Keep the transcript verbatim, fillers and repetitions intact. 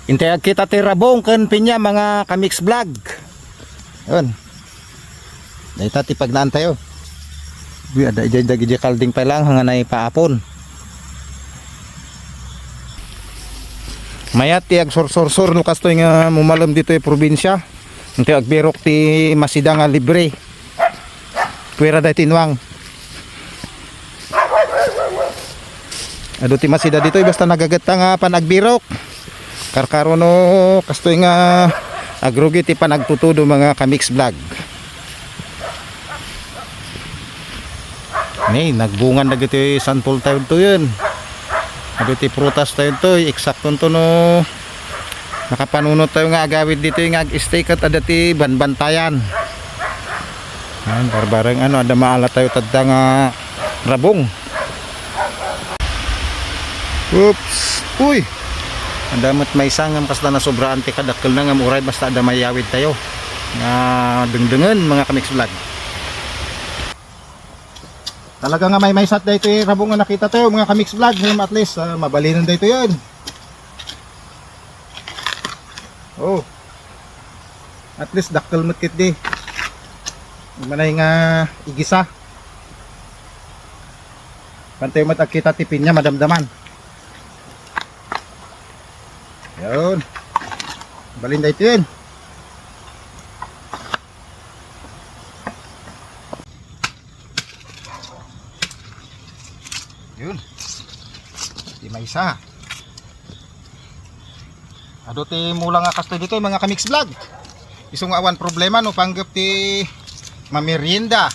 Intay agkita ti rabong ken pinya, mga ka-Mix Vlog. Yun. Dayta ti pagnaan tayo. Uy, adda idiay dagiti kalding pay lang, hanganay paapon. Mayat ti agsursursur no kastoy nga mumalem ditoy probinsya. Intay agbirok ti masida nga libre. Puera daytoy, Nuang. Adu ti masida ditoy, basta nagagetta nga pan agbirok. Karkaro no kastoy nga agrugi ti panagtutudo, mga ka-Mix Vlog. Ni, nagbungan dagiti santol tayo to yun. Adu ti prutas tayo to, eksakto to no Nakapanunot tayo nga agawid ditoy nga ag-stay ket adda ti banbantayan. Ayan, barbareng ano, adda maala tayo tadda nga rabong. Oops. Uy! Adda met maysa nga kasta nasobraan ti kadakkelna nga uray basta adda mayawid tayo. Nga dengdengen, mga ka-Mix Vlog. Talaga nga maymaysat daytoy rabong nga nakita tayo, mga ka-Mix Vlog. Ngem at least, ah, mabalinen daytoy yun. Oh. At least dakkel met ketdi. Manay nga igisa. Pantay met agkita ti pinya, madamdaman. Yun. Balin daytoy yun. Yun. Ti maysa. Adu ti mula nga kastoy ditoy, mga ka-Mix Vlog. Isu nga awan problema no panggep ti mamerienda.